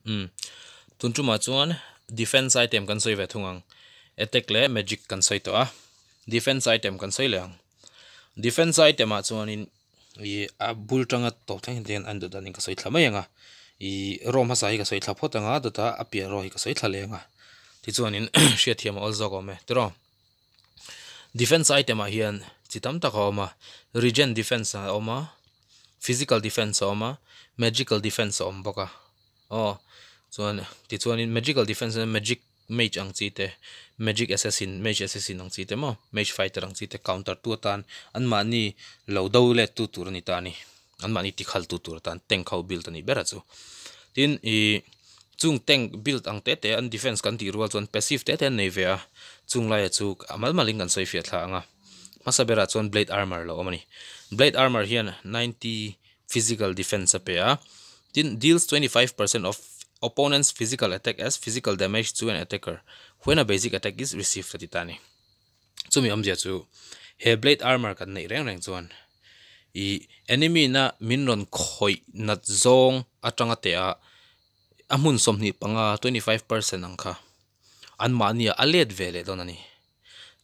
Um tun tumah chuan defense item kan sawi ve thung ang attack leh magic kan sawi tawh a defense item kan sawi leh ang defense item ah chuanin ih a bul tanga tawp thleng hian an duh danin ka sawi thla mai ang a ih raw hmasa hi ka sawi thla phawt ang a dawtah a piah raw hi ka sawi thla leh ang a tichuanin hriatthiam a awl zawk awm e tiraw. Defense item ah hian chi tam tak a awm a regen defense a awm a physical defense a awm a magical defense a awm bawk a aw chuan tichuanin magical defense ah hian magic mage ang chi te magic assassin mage assassin ang chi te maw mage fighter ang chi te counter tu atan anmahni lo do let tu tur a ni ta a ni anmahni tikhal tu tur atan tank ho build a nih ber a chu tin ihh chung tank build ang te te an defense kan tih rual chuan passive te te an nei ve a chung laia chu a mal malin kan sawi fiah thla ang a hmasa berah chuan blade armor a lo awm a ni blade armor hian ninety physical defense a pe a tin deals 25% of opponent's physical attack as physical damage to an attacker when a basic attack is received a ti ta a ni chumi awmzia chu he blade armor kan neih reng reng chuan ih enemy na min rawn khawih nat zawng atanga teh a a hmun 25 25% ang kha anmahni ah a let ve leh dawn a ni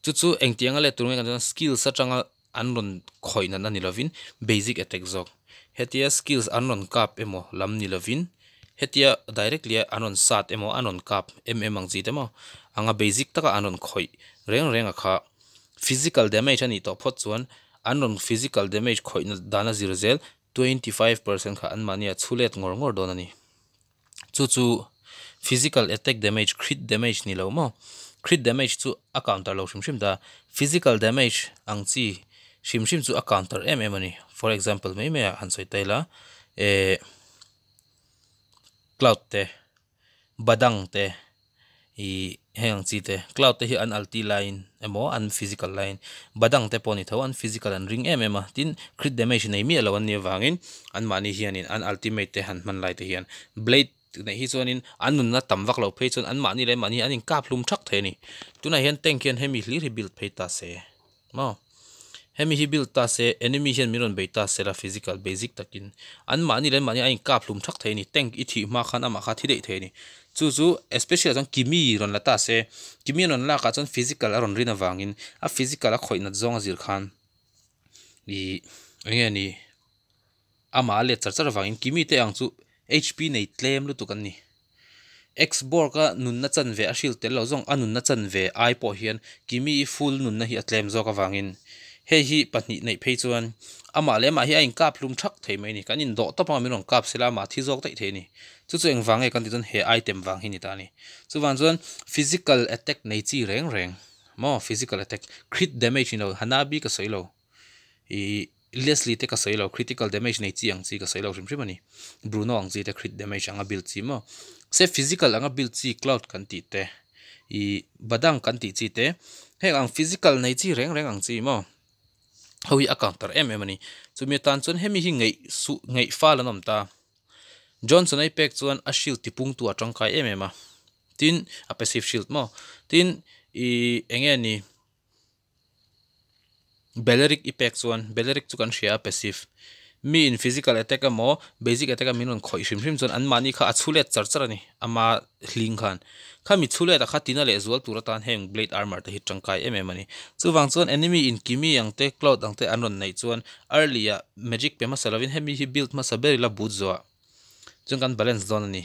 chu chu engtiang a let tur nge kan chuan skills atanga an rawn khawih nat na ni lovin basic attack zawk hetia skills an rawn kap emaw lam ni lovin hetia directly a an rawn sat emaw an rawn kap em em ang chi te maw anga basic taka an rawn khawih reng reng a kha physical damage a nih tawh phawt chuan an rawn physical damage khawih nat dan a zir zel 25% kha anmahni a chhu let ngawr ngawr dawn a ni. Chu chu physical attack damage crit damage ni lo maw crit damage chu a counter lo hrim hrim ta physical damage ang chi hrim hrim chu a counter em em a ni for example mai mai ah han sawi ta ila eh cloud te badang te ih heng ang chi te cloud te hi an ulti laiin emaw an physical laiin badang te pawh a ni tho an physical an ring em em a tin crit damage nei miah lo an nih avangin anmahni hianin an ultimate te han hman lai te hian blade neih hi chuanin an nunna tam vak lo phei chuan anmahni leh mahni an inkap hlum thak thei a ni tunah hian tank hian hemi hlir hi build phei ta se maw hemi hi build ta se enemy hian min rawn bei ta se la physical basic takin anmahni leh mahni a inkap hlum thak thei a ni tank i thih hma khan amah kha thi daih thei a ni chu chu especially ah chuan kimi rawn la ta se kimi rawn lak ah chuan physical a rawn rin avangin a physical a khawih nat zawng a zir khan ih eng nge ni amah a let char char avangin kimi te ang chu H_P nei tlem lutuk an ni X-Borg a nunna chanve a hrilh tel loh zawng a nunna chanve ai pawh hian Kimi i full nunna hi a tlem zawk avangin hei hi pahnih neih phei chuan amah leh amah hi a inkap hlum thak thei mai a ni. Kan indawh tawp anga min rawn kap sela amah thi zawk daih thei a ni. Chu chu engvang nge kan tih chuan he item vang hi a ni ta a ni. Chuvang chuan physical attack nei chi reng reng maw physical attack crit damage ni lo Hanabi ka sawi lo. Ih Leslie te ka sawi lo critical damage nei chi ang chi ka sawi lo hrim hrim a ni. Bruno ang chi te crit damage anga build chi maw. Se physical anga build chi cloud kan tih te ih badang kan tih chi te heng ang physical nei chi reng reng ang chi maw ho hi a counter em em a ni. Chumi atan chuan hemi hi ngeih suh ngeih fal an awm ta. Johnson a i pek chuan a shield tipung tu a tangkai em em a. Tin a passive shield maw. Tin ih eng nge ni. Belerick i pek chuan Belerick chu kan hria a passive mi in physical attack emaw basic attack a min rawn khawih hrim hrim chuan anmahni kha a chhu let char char a ni ama hling khan khami chhu let a kha tina leh zual tur atan heng blade armor te hi tangkai em em a ni chuvang chuan enemy in kimi ang te cloud ang te an rawn neih chuan early ah magic pe hmasa lovin hemi hi build hmasa ber ila but zawh chuan kan balance dawn a ni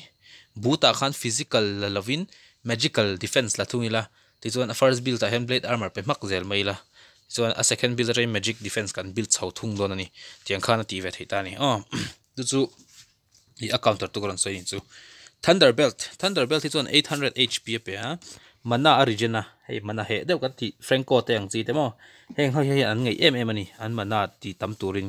but ah khan physical la lovin magical defense la thung ila. Tichuan a first build ah hian blade armor pe hmak zel mai ila, tichuan a second build atangin magic defense kan build chho thung dawn a ni. Tiang khan a tih ve theih ta a ni. Aw chu chu ih a counter tu ka rawn sawi ni chu. Thunder belt, thunder belt hi chuan 800 HP a pe a, mana a regen a, hei mana heh deuh kan tih Franco te ang chi te maw heng ho hi an ngeih em em a ni an mana ti tam turin.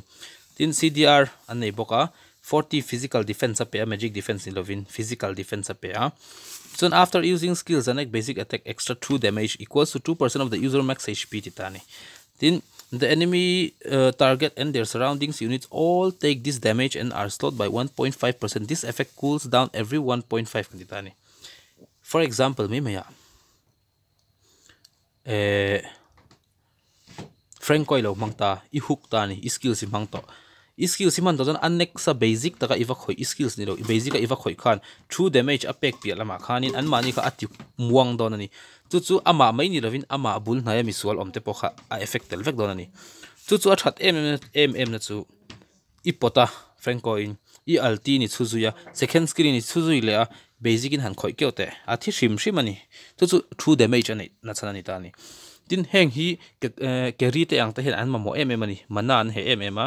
Tin CDR an nei bawk a, 40 physical defense a pe a magic defense ni lovin physical defense a pe a. Chuan after using skills an basic attack extra 2 damage equals to 2% of the user max HP ti ta a ni. Tin the enemy target and their surroundings units all take this damage and are slowed by 1.5% this effect cools down every 1.5 kan ti ta a ni. For example mai mai ah eh Frank-a i lo hmang ta, i hook ta a ni, i skills i hmang tawh. I skills hi hman tawh chuan a next a basic taka i va khawih i skills ni lo basic a i va khawih khan true damage a pek piah lamah khanin anmahni kha a ti muang dawn a ni. Chu chu amah mai ni lovin amah bul hnaia misual awm te pawh kha a effect tel vek dawn a ni. Chu chu a that em em em na chu i pawt a Franco in i ulti ni chhu zui a second skill in i chhu zui leh a basic in han khawih keuh teh a thi hrim hrim a ni. Chu chu true damage a neih na chhan a ni ta a ni. Tin heng hi carry te ang te hian an mamawh em em a ni mana an heh em em a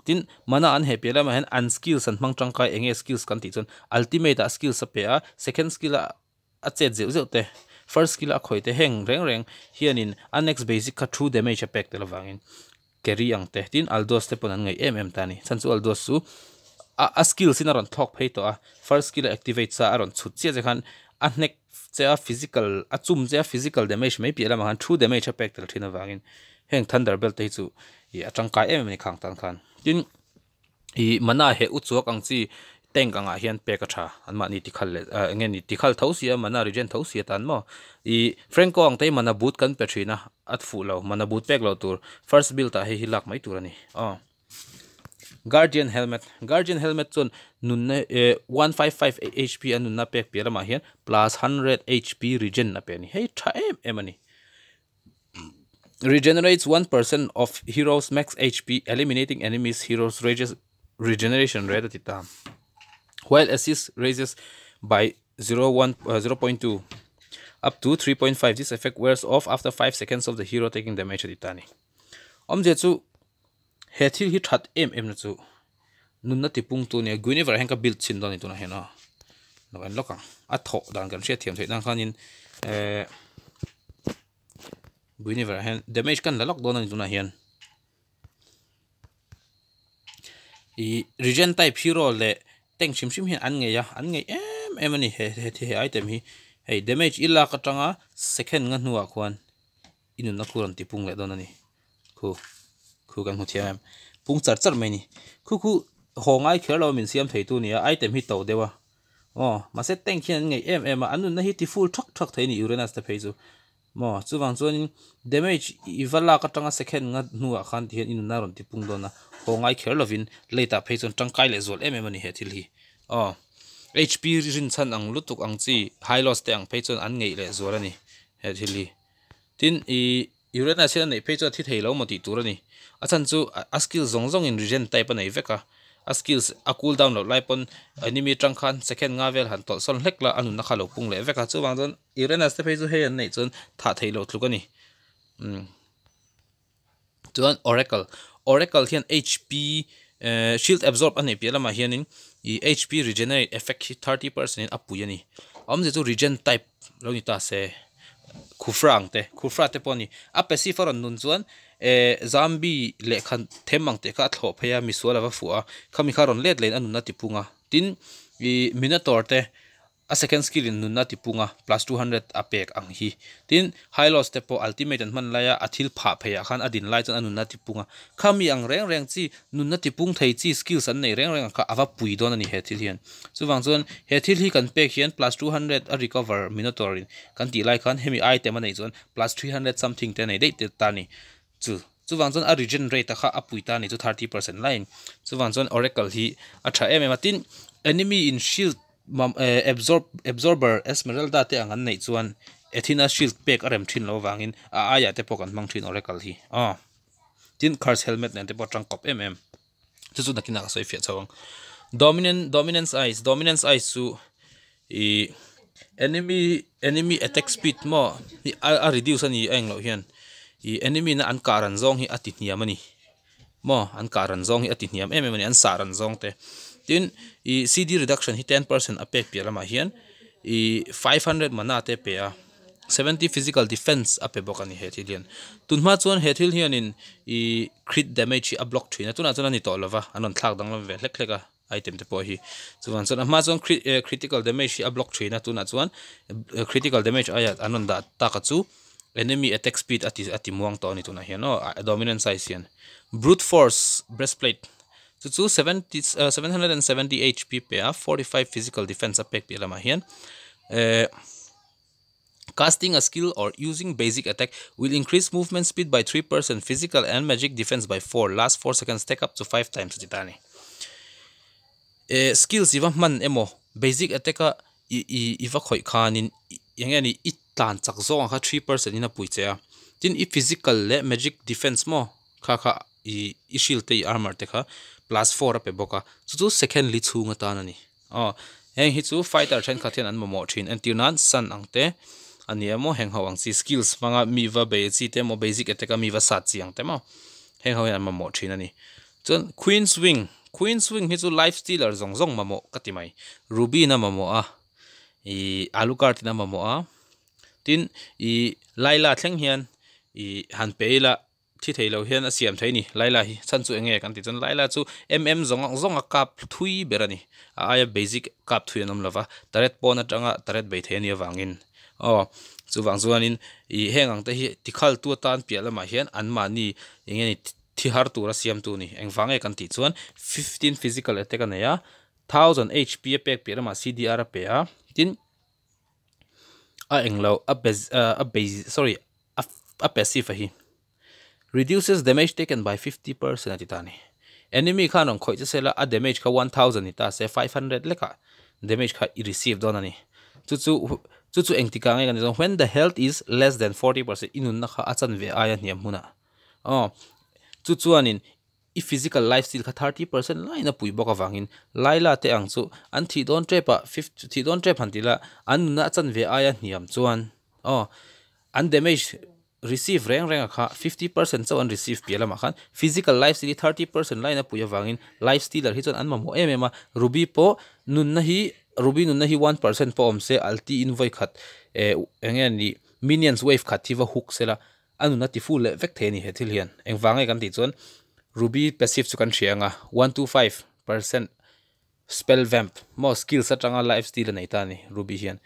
tin mana an heh piah lamah hian an skills an hmang tangkai eng nge skills kan tih chuan ultimate ah skills a pe a second skill a a chet zeuh zeuh te first skill a khawih te heng reng reng hianin a next basic kha true damage a pek tel avangin carry ang te tin Aldous te pawn an ngaih em em ta a ni chhan chu Aldous chu a a skills in a rawn thlawk phei tawh a first skill a activate sa a rawn chhut chiah che khan a hnek che a physical a chum che a physical damage mai piah lamah khan true damage a pek tel thin avangin heng thunder belt te hi chu ih a tangkai em em a ni khang tan khan tin Ih mana he u chuak ang chi tank angah hian pek a tha an mahni tikhal leh ah eng nge ni tikhal tho sia mana regen tho sia tan maw ih Franco ang te hi mana boot kan pe thin a a fuh lo mana boot pek loh tur first build ah hei hi lak mai tur a ni aw Guardian helmet Guardian helmet chuan nunna eh 155 hp a nunna pek piah lamah hian plus 100 hp regen a pe a ni hei tha em em a ni. Regenerates 1% of heroes max HP, eliminating enemies heroes raises regeneration rate a ti ta. While assist raises by 0, 1, uh, 0.2 up to 3.5 this effect wears off after 5 seconds of the hero taking damage a ti ta ni. Awmzia chu he thil hi that em em na chu nunna tipung tu nia Guinevere hian ka build chhin dawn a ni tunah hian aw lo en lawk ang a thawh dan kan hriat thiam theih nan khanin eh Guinevere hian damage kan la lawk dawn a ni tunah hian ih regen type hero leh tank hrim hrim hian an ngei a an ngei em em a ni he he item hi hei damage i lak atanga second nga hnuah khuan i nunna khu rawn tipung leh dawn a ni khu khu kan hmu thiam em pung char char mai a ni khu khu haw ngai kher lo a min siam thei tu a ni a item hi to deuh a. Aw, mahse tank hian an ngeih em em a, an nunna hi ti full thak thak thei a ni Uranus te phei chu. Maw, chuvang chuanin damage i va lak atanga second nga hnuah khan tihian i nunna a rawn ti pung dawn a, haw ngai kher lovin late ah phei chuan tangkai leh zual em em a ni he thil hi. Aw, HP rinchhan ang lutuk ang chi Hylos te ang phei chuan an ngeih leh zual a ni he thil hi. Tin, i Uranus hian a neih phei chuan a thi thei lo maw tih tur a ni. A chhan chu a skill zawng zawngin regen type a nei vek a, a skills a cool down loh lai pawn enemy atang khan second nga vel han tawlh sawn hlek la a nunna kha a lo pung leh vek a, chuvang chuan Uranus te phei chu hei an neih chuan thah theih loh tluk a ni. Umm chuan Oracle, Oracle hian HP shield absorb a neih piah lamah hianin ih HP regenerate effect hi 30% in a pui a ni. A awmzia chu regen type lo ni ta se. Khufra ang te, Khufra te pawh a ni. A passive a rawn nun chuan eh zombie lehkha them ang teh kha a thlawh phei a, misual a va fuh a, khami kha a rawn let lehin a nunna a tipung a. Tin, ih Minotaur te a second skill in nunna a tipung a, plus 200 a pek ang hi. Tin, Hylos te pawh ultimate an hman laia a thil phah pheiah khan a din lai chuan a nunna a tipung a. Khami ang reng reng chi nunna tipung thei chi skills an nei reng reng ang kha a va pui dawn a ni he thil hian. Chuvang chuan he thil hi kan pek hian plus 200 a recover Minotaur in kan tih lai khan hemi item a neih chuan plus 300 something te a nei daih te ta a ni. Chu chuvang chuan a regen rate a kha a pui ta a ni chu 30% laiin. Chuvang chuan Oracle hi a tha em em a tin enemy in shield mam eh absorb absorber Esmeralda te ang an neih chuan Athena shield pek a rem thin lo avangin a aiah te pawh kan hmang thin Oracle hi aw. Tin curse helmet nen te pawh a tangkawp em em. Chu chu nakinah ka sawi fiah chho ang. Dominant dominance ice dominance ice chu ih enemy enemy attack speed maw hi a reduce a ni a engloh hian ih enemy na an kah ran zawng hi a ti hniam a ni maw an kah ran zawng hi a ti hniam em em a ni an sah ran zawng te tin ih CD reduction hi 10% a pek piah lamah hian ih 500 mana te a pe a. 70 physical defense a pe bawk a ni he thil hian. Tun hma chuan he thil hianin ih crit damage hi a block thin a, tunah chuan a ni tawh lova, an rawn thlak danglam ve hlek hlek a item te pawh hi. Chuvang chuan a hma chuan crit eh critical damage hi a block thin a, tunah chuan critical damage aia an rawn dah tak a chu enemy attack speed a ti a ti muang tawh a ni tunah hian aw a dominant size hian. Brute force breastplate chu chu 70 770 HP pe a 45 physical defense a pek piah lamah hian eh. Casting a skill or using basic attack will increase movement speed by 3%, physical and magic defense by 4, last 4 seconds, take up to 5 times ti ta ni. E skills iwa man emo basic attack a i i iwa khoi khanin enge ni i tlan chak zawng kha 3% in a pui che a. Tin i physical le magic defense mo kha kha i i shield te i armor te kha plus 4 a pe bawk a, chu chu second li chhung atan ani. Aw heng hi chu fighter thenkhat hian an mamawh thin entir nan sun ang te ani emaw heng ho ang chi skills hmanga mi va bei chi te emaw basic attack a mi va sat chi ang te maw heng ho hian an mamawh thin ani. Chuan queen's wing queen's wing hi chu life stealer zawng zawng mamawh ka ti mai ruby in a mamawh a ih alucard in a mamawh a tin ih Layla thleng hian ih han pe ila thi thei lo hian a siam thei a ni Layla hi chhan chu eng nge kan tih chuan Layla chu em em zawng zawng a kap thui ber a ni a aia basic kap thui an awm lo va turret pawn atanga turret bei thei a nih avangin aw chuvang chuanin ih heng ang te hi tikhal tu atan piah lamah hian anmahni eng nge ni thi har tura siam tu a ni engvang nge kan tih chuan 15 physical attack a nei a 1000 HP a pek piah lamah CDR a pe a tin a englo a a base sorry a passive a hi reduces damage taken by 50% a ti ta a ni. Enemy khan rawn khawih che sela a damage kha 1000 ni ta se 500 lekah damage kha i receive dawn a ni. Chu chu chu chu engtikah nge kan ti chuan when the health is less than 40% i nunna kha a chanve aia hniam hmunah aw chu chuanin i physical life steal kha 30% laiin a pui bawk avangin Layla te ang chu an thih dawn tep ah thih dawn tep han ti la an nunna a chanve aia hniam chuan aw an damage receive reng reng a kha 50% chauh an receive piah lamah khan physical life steal hi 30% laiin a pui avangin life stealer hi chuan an mamawh em em a Ruby pawh nunna hi Ruby nunna hi 1% pawh awm se ulti in vawi khat eh eng nge ni minions wave khat hi va hook sela a nunna ti full leh vek thei a ni he thil hian engvang nge kan tih chuan Ruby passive chu kan hria ang a 125% spell vamp maw skills atanga life steal a nei ta a ni Ruby hian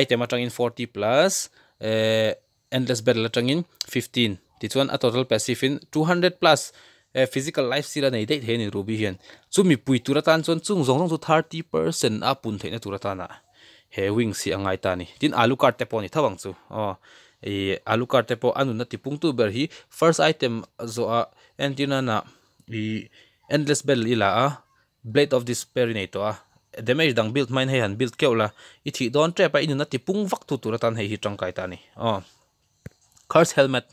item atangin 40 plus eh endless battle atangin 15 tichuan a total passive in 200 plus eh physical life steal a nei daih thei a ni Ruby hian chumi pui tur atan chuan chung zawng zawng chu 30% a pun theihna tur atana he wings hi a ngai ta a ni tin Alucard te pawh a ni tho ang chu aw ih Alucard te pawh a nunna tipungtu ber hi first item zawhah entir nana ih endless battle i la a blade of despair i nei tawh a damage dang build hmain hei han build keuh la i thih dawn tep a i nunna tipung vak tu tur atan hei hi tangkai ta a ni aw curse helmet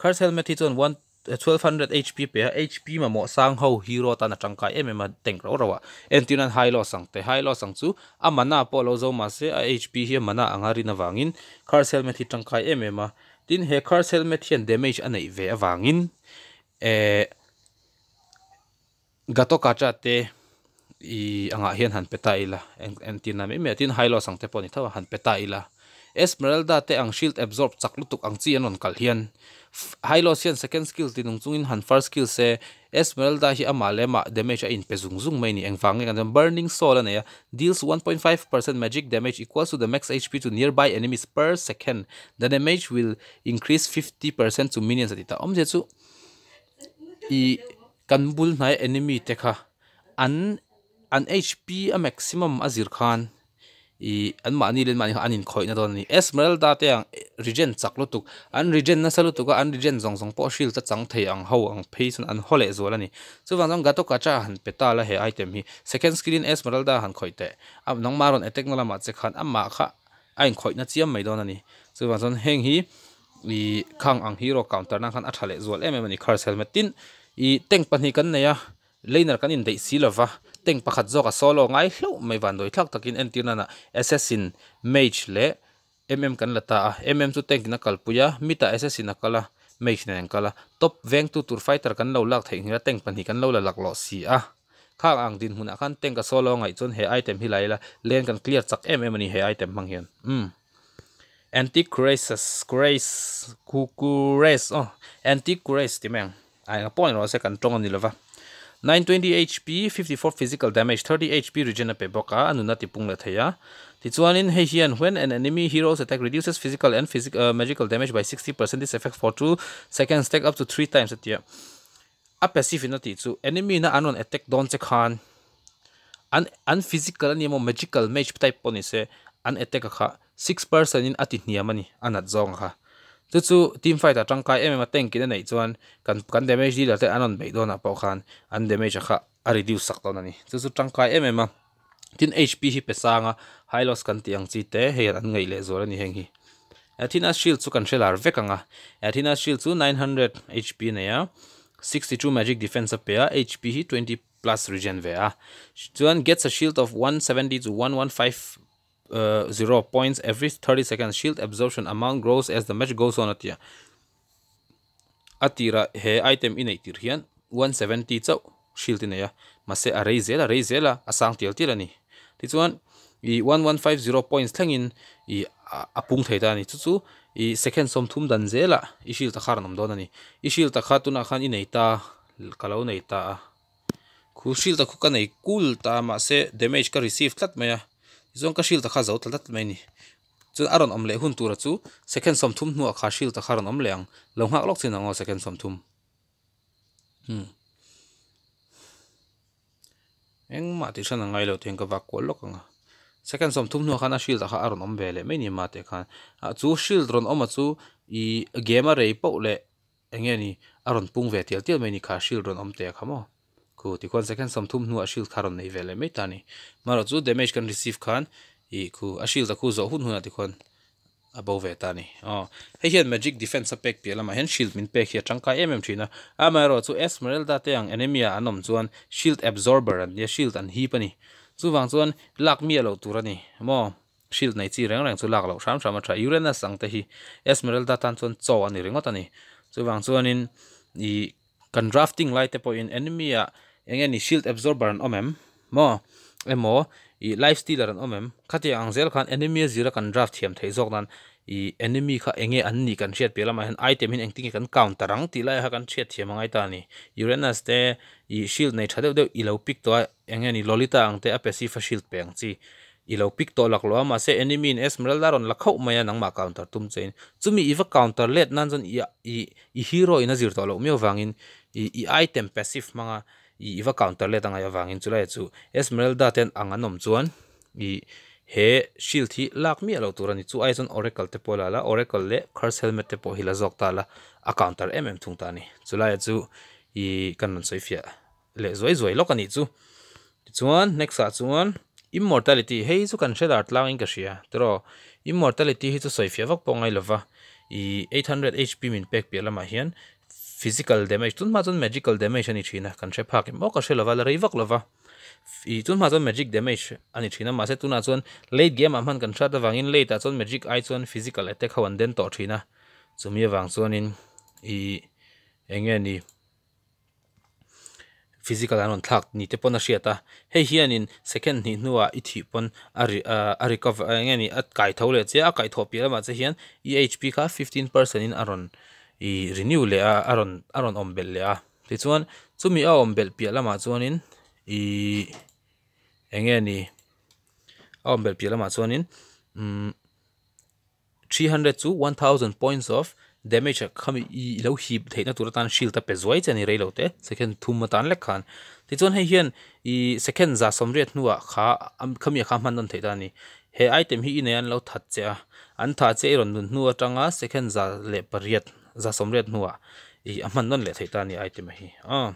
curse helmet hi chuan 1200 HP pe a HP mamawh sang ho hero atan a tangkai em em a tank rauh rauh a entir nan Hylos ang te Hylos ang chu a mana pawh lo zo mahse a HP hi a mana anga rin avangin curse helmet hi tangkai em em a tin he curse helmet hian damage a neih ve avangin eh Gatotkaca te i angah hian han pe ta ila entir na mai mai a tin Hylos ang te pawh a ni tho a han pe ta ila Esmeralda te ang shield absorb chak lutuk ang chi an rawn kal hian Hylos hian second skill ti nung chungin han first skill se Esmeralda hi amah leh amah damage a inpe zung zung mai a ni engvang nge kan chuan burning soul a nei a deals 1.5% magic damage equals to the max HP to nearby enemies per second the damage will increase 50% to minions a ti ta awmzia chu i kan bul hnai enemy te kha an an HP a maximum a zir khan ih an mahni leh an mahni kha an inkhawihna dawn a ni Esmeralda te ang regen chak lutuk an regen nasa lutuk a an regen zawng zawng pawh shield a chang thei ang ho ang phei chuan an haw leh zual a ni chuvang chuan Gatotkaca han pe ta la he item hi second skill in Esmeralda han khawih teh a nangmah rawn attack na lamah che khan amah kha a inkhawihna chiam mai dawn a ni chuvang chuan heng hi ih khang ang hero counter nan khan a tha leh zual em em a ni curse helmet tin ih tank pahnih kan nei a laner kan indaih si lova tank pakhat zawk a solo ngai hlauh mai van dawi thlak takin entir nana assassin mage leh mm kan la ta a mm chu tank in a kalpui a mid ah assassin a kal a mage nen an kal a top vengtu tur fighter kan lo lak theih nghilh a tank pahnih kan lo la laklawh si a khang ang dinhmunah khan tank a solo ngaih chuan he item hi la ila lane kan clear chak em em a ni he item hmang hian umm antique cuirass cuirass cuirass aw antique cuirass ti mai ang a eng pawh ni rawh se kan tawng a ni lova 920 HP 54 physical damage 30 HP regen a pe bawk a a nuna tipung leh thei a tichuanin hei hian when an enemy heroes attack reduces physical and magical damage by 60% this effect for 2 seconds take up to 3 times a tia a passive in a tih chu enemy na an rawn attack dawn che khan an an physical a ni emaw magical mage type pawh ni se. An attack a kha 6% in a ti hniam ani, a nat zawng a kha. Chu chu team fight ah tangkai em em a, tank in a neih chuan kan kan damage dealer te an rawn beih dawn ah pawh khan an damage a kha a reduce sak dawn ani. Chu chu tangkai em em a. Tin HP hi pe sang a, high loss kan tih ang chi te hei an ngaih leh zual ani heng hi. Athena shield chu kan hre lar vek ang a. Athena shield chu 900 HP a nei a, 62 magic defense a pe a, HP hi 20 plus regen ve a. Chuan gets a shield of 170 to 1150 points every 30 seconds, shield absorption amount grows as the match goes on a ti a. A tirah he item i neih tir hian 170 chauh shield i nei a, mahse a rei zel a rei zel a, a sang tial tial a ni. Tichuan i 1150 points thlengin i a pung thei ta a ni. Chu chu i second 30 dan zelah i shield a kha rawn awm dawn a ni. I shield a kha tunah khan i nei ta, ka lo nei ta a. Khu shield a khu ka nei kul ta a, mahse damage ka receive tlat mai a, tichuan ka shield a kha zo ta tlat mai a ni. Chuan a rawn awm leh hun tura chu second 30 hnuah kha shield a kha rawn awm leh ang. Lo nghak lawk chin ang aw second 30. Hmm. Engmah tih hran a ngai lo tiang ka vak kual lawk ang a. Second 30 hnuah khan a shield a kha a rawn awm ve leh mai ni ma teh khan. Ah chu shield rawn awm a chu i game a rei poh leh enge ni a rawn pung ve tial tial mai ni kha shield rawn awm te kha maw. Khu tikhuan second 30 hnuah shield kha rawn nei ve leh mai ta ni. Marawh chu damage kan receive khan i khu a shield a khu zawh hun hunah tikhuan a bo ve ta ni. Aw hei hian magic defense a pek piah lamah hian shield min pek hi a tangkai em em thin a. Amaherawh chu Esmeralda te ang enemy ah an awm chuan shield absorber an nia, shield an hip a ni. Chuvang chuan lak miah loh tur a ni maw. Shield nei chi reng reng chu lak loh hram hram a tha. Uranus ang te hi Esmeralda tan chuan chaw a ni ringawt a ni. Chuvang chuanin i kan drafting lai te pawhin enemy ah eng nge ni shield absorber an awm em maw emaw i life stealer an awm em khatiang ang zel khan enemy a zira kan draft thiam theih zawk nan i enemy kha eng nge an nih kan hriat piah lamah hian item hin engtin nge kan counter ang tih lai kha kan hriat thiam a ngai ta a ni. Uranus te i shield nei tha deuh deuh i lo pick tawh a eng nge ni Lolita ang te a passive a shield pe ang chi i lo pick tawh lak lo a, mahse enemy in Esmeralda rawn la khauh mai a nangmah counter tum che in chumi i va counter let nan chuan i i i hero in a zir tawh loh miau vangin i i item passive hmanga i i va counter let angai avangin chulai chu Esmeralda ten ang an awm chuan i he shield hi lak miah loh tur a ni. Chu ai chuan Oracle te pawh la la, Oracle leh Curse Helmet te pawh hi la zawk ta la a counter em em thung ta a ni. Chulai chu i kan rawn sawi fiah leh zuai zuai lawk a nih chu. Tichuan next ah chuan immortality hei chu kan hre lar tlang in ka hria tiraw immortality hi chu sawi fiah vak pawh ngai lova ih 800 HP min pek piah lamah hian physical damage tun hma chuan magical damage a ni thin a kan hre phak em aw ka hre lova la rei vak lova ih tun hma chuan magic damage a ni thin a mahse tunah chuan late game ah hman kan hriat avangin late ah chuan magic ai chuan physical attack ho an den tawh thin a chumi avang chuanin ih eng nge ni. Physical an rawn thlak ni te pawn a hriat a, hei hianin second hnih hnuah i thih pawn a ri a recover eng nge ni a kai tho leh che a, a kai thawh piah lamah che hian i HP kha 15% in a rawn ih renew leh a, a rawn a rawn awm belh leh a, tichuan chumi a awm belh piah lamah chuanin ih eng nge ni a awm belh piah lamah chuanin umm. 300 chu 1000 points of damage a khami i lo hip theihna tur atan shield a pe zuai che a ni rei lo te second thum atan lek khan tichuan hei hian i second 180 hnuah kha khami a kha hman nawn theih ta a ni he item hi i nei an lo that che a an tha che i rawn nun hnu atanga second 108 180 hnuah i a hman nawn leh theih ta a ni item a hi aw.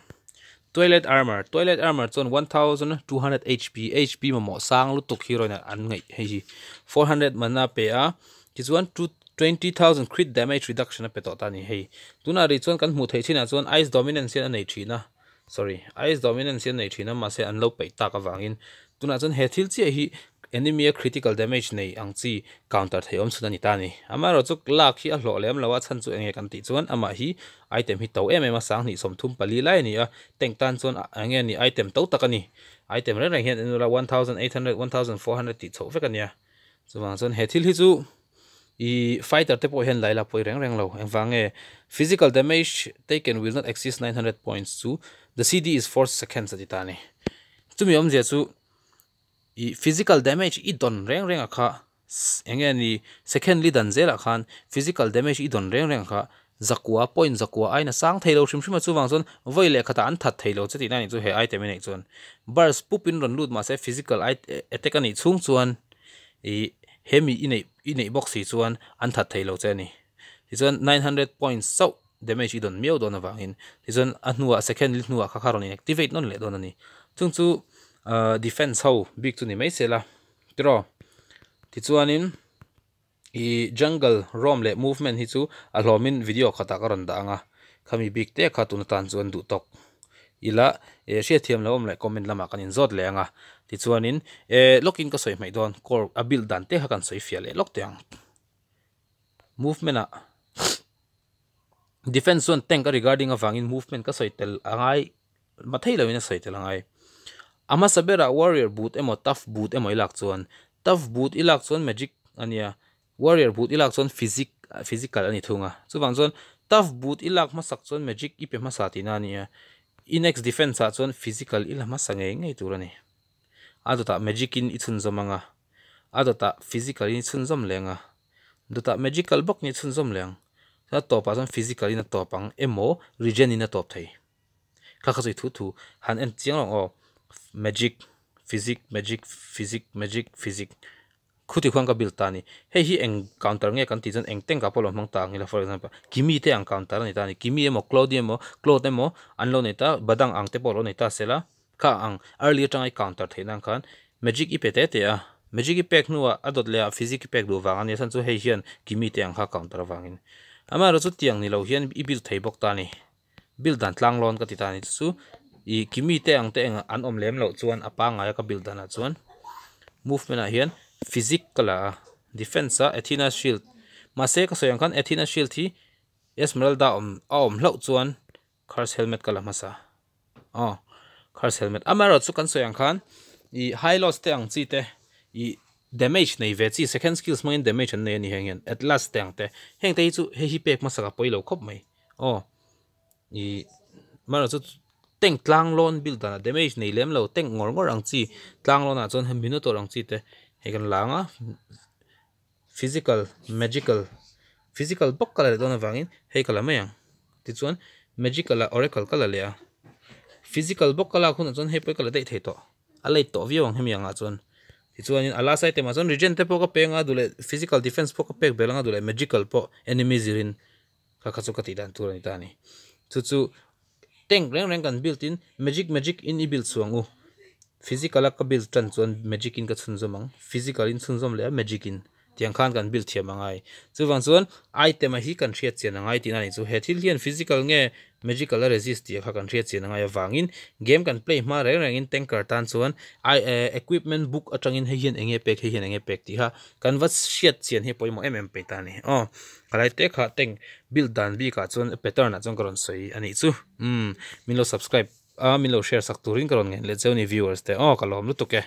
Toilet armor, Toilet armor chuan 1200 HP, HP mamawh sang lutuk hi rawn an ngaih hei hi 400 mana a pe a, tichuan 20,000 crit damage reduction a pe tawh ta a ni hei. Tunah rih chuan kan hmuh theih chinah chuan Ice Dominance hian a nei thin a, sorry, Ice Dominance hian a nei thin a mahse an lo peih tak avangin tunah chuan he thil chiah hi enemy a critical damage nei ang chi counter thei awm chhun a ni ta a ni. Amaherawh chu lak hi a hlawh lem lo a, chhan chu eng nge kan tih chuan amah hi Item hi to em em a, 3034 lai a ni a, tank tan chuan eng nge ni item to tak a ni. Item reng reng hian en ula 1800, 1400 tih chhoh vek a nia. Chuvang chuan he thil hi chu i fighter te pawh hian lai la pawi reng reng lo. Engvang nge physical damage taken will not exceed 900 points chu the CD is 4 seconds a ti ta a ni. Chumi awmzia chu i physical damage i dawn reng reng a kha eng nge ni second li dan zelah khan physical damage i dawn reng reng a kha zakua point zakua aina sang thei lo hrim hrim a chuvang chuan vawi leh khatah an that thei lo che tihna a nih chu he item i neih chuan burst pup in rawn lut mahse physical attack a nih chhung chuan i Hemi i neih i neih bawk si chuan an that thei lo che a ni. Tichuan 900 points chauh damage i dawn miau dawn avangin tichuan a hnuah second li hnuah kha kha rawn in activate nawn leh dawn a ni. Chung chu ahh defense ho bik chu ni mai se la tiraw. Tichuanin ih jungle roam leh movement hi chu a hlawmin video khatah ka rawn dah ang a, khami bik te kha tun atan chuan duh tawk ila eh hriatthiam lo awm leh comment lamah kan inzawt leh ang a. Tichuanin eh lawkin ka sawi hmaih dawn core a build dan te kha kan sawi fiah leh lawk teh ang. Movement ah defense chuan tank a regarding avangin movement ka sawi tel a ngai mathei loin a sawi tel a ngai. A hmasa berah warrior boot emaw tough boot emaw i lak chuan tough boot i lak chuan magic a nia warrior boot i lak chuan physic physical a ni thung a chuvang chuan tough boot i lak hmasak chuan magic i pe hmasa tihna a nia i next defense ah chuan physical i la hmasa ngei ngei tur a ni a dawtah magic in i chhunzawm ang a a dawtah physical in i chhunzawm leh ang a. Dawtah magical bawk nih chhunzawm leh ang. A tawpah chuan physical in a tawp ang emaw regen in a tawp thei. Kha kha chu i thu thu han en chiang lo ang aw. Magic, physic, magic, physic, magic, physic khuti khuan ka build ta a ni. Hei hi eng counter nge kan tih chuan eng tank ah pawh lo hmang ta ang ila for example Kimi te ang counter a ni ta a ni. Kimi emaw Claude emaw Claude emaw an lo nei ta Badang ang te pawh lo nei ta sela. Kha ang early atanga i counter theih nan khan magic i pe te te a, magic i pek hnuah a dawt leh ah physic i pek duh vang a nia chhan chu hei hian kimi te ang kha counter avangin amaherawh chu tiang ni lo hian i build thei bawk ta a ni build dan tlang lawn ka ti ta a ni chu chu ih kimi te ang te eng an awm lem loh chuan a pangngai a ka build danah chuan movement ah hian physic ka la a defense ah Athena shield mahse ka sawi ang khan Athena shield hi Esmeralda awm a awm hlauh chuan Curse helmet ka la hmasa aw curse helmet amaherawh chu kan sawi ang khan ih high loss te ang chi te ih damage nei ve chi second skills hmangin damage an nei a ni heng hian atlas te ang te heng te hi chu hei hi pek hmasa ka pawi lo khawp mai aw ih amaherawh chu tank tlang lawn build danah damage nei lem lo tank ngawr ngawr ang chi tlang lawn ah chuan minotaur ang chi te hei kan la ang a physical magical physical bawk ka la leh dawn avangin hei ka la mai ang tichuan magical ah oracle ka la leh a physical bawk ka lak hunah chuan hei pawh hi ka la daih thei tawh a late tawh viau ang hemi angah chuan tichuanin a last item ah chuan regen te pawh ka peng a duh leh physical defense pawh ka pek belh ang a duh leh magical pawh enemy zirin kha kha chu ka tih dan tur a ni ta a ni chu chu tank reng reng kan build in magic magic in i build chhuang u physical a ka build tan chuan magic in ka chhunzawm ang physical in chhunzawm leh a magic in tiang khan kan build thiam angai chuvang chuan item a hi kan hriat chian angai tihna a nih chu he thil hian physical nge magical a resist tih kha kan hriat chian angai avangin game kan play hma reng rengin tanker tan chuan ai equipment book atangin hei hian enge pek hei hian enge pek tih kha kan va hriat chian hi pawimawh em em pei ta a ni aw. Ka lai te kha tank build dan bikah chuan pattern ah chuan ka rawn sawi a nih chu umm min lo subscribe a min lo share sak turin ka rawn ngen leh cheu ni viewers te aw ka lawm lutuk e.